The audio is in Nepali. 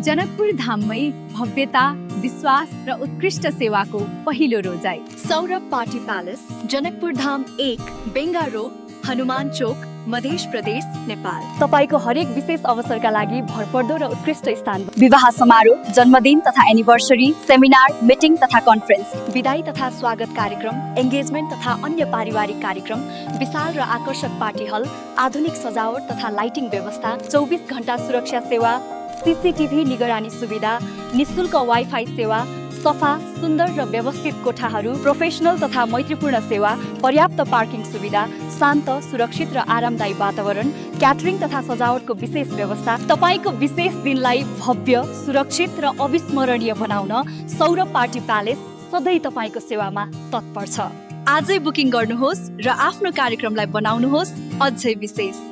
जनकपुर धाममै भव्यता, विश्वास र उत्कृष्ट सेवाको पहिलो रोजाइ। Saurabh party palace, Janakpur Dham 1, बेङ्गा road, Hanuman चोक, मध्य प्रदेश, नेपाल। तपाईको हरेक विशेष अवसरका लागि भरपर्दो र उत्कृष्ट स्थान। विवाह समारोह, जन्मदिन तथा एनिभर्सरी, सेमिनार, मिटिङ तथा कन्फरेन्स, विदाई तथा स्वागत कार्यक्रम, एंगेजमेन्ट तथा अन्य पारिवारिक कार्यक्रम, विशाल र आकर्षक पार्टी हल, आधुनिक सजावट तथा लाइटिङ व्यवस्था, 24 घण्टा सुरक्षा सेवा, सीसीटीभी निगरानी सुविधा, निशुल्क वाइफाई सेवा, सफा, सुन्दर र व्यवस्थित कोठाहरू, प्रोफेसनल तथा मैत्रीपूर्ण सेवा, पर्याप्त पार्किङ सुविधा, शान्त, सुरक्षित र आरामदायी वातावरण, क्याटरिङ तथा सजावटको विशेष व्यवस्था। तपाईको विशेष दिनलाई भव्य, सुरक्षित र अविस्मरणीय बनाउन सौरभ पार्टी प्यालेस सधैँ तपाईको सेवामा तत्पर छ। आजै बुकिङ गर्नुहोस् र आफ्नो कार्यक्रमलाई बनाउनुहोस् अझै विशेष।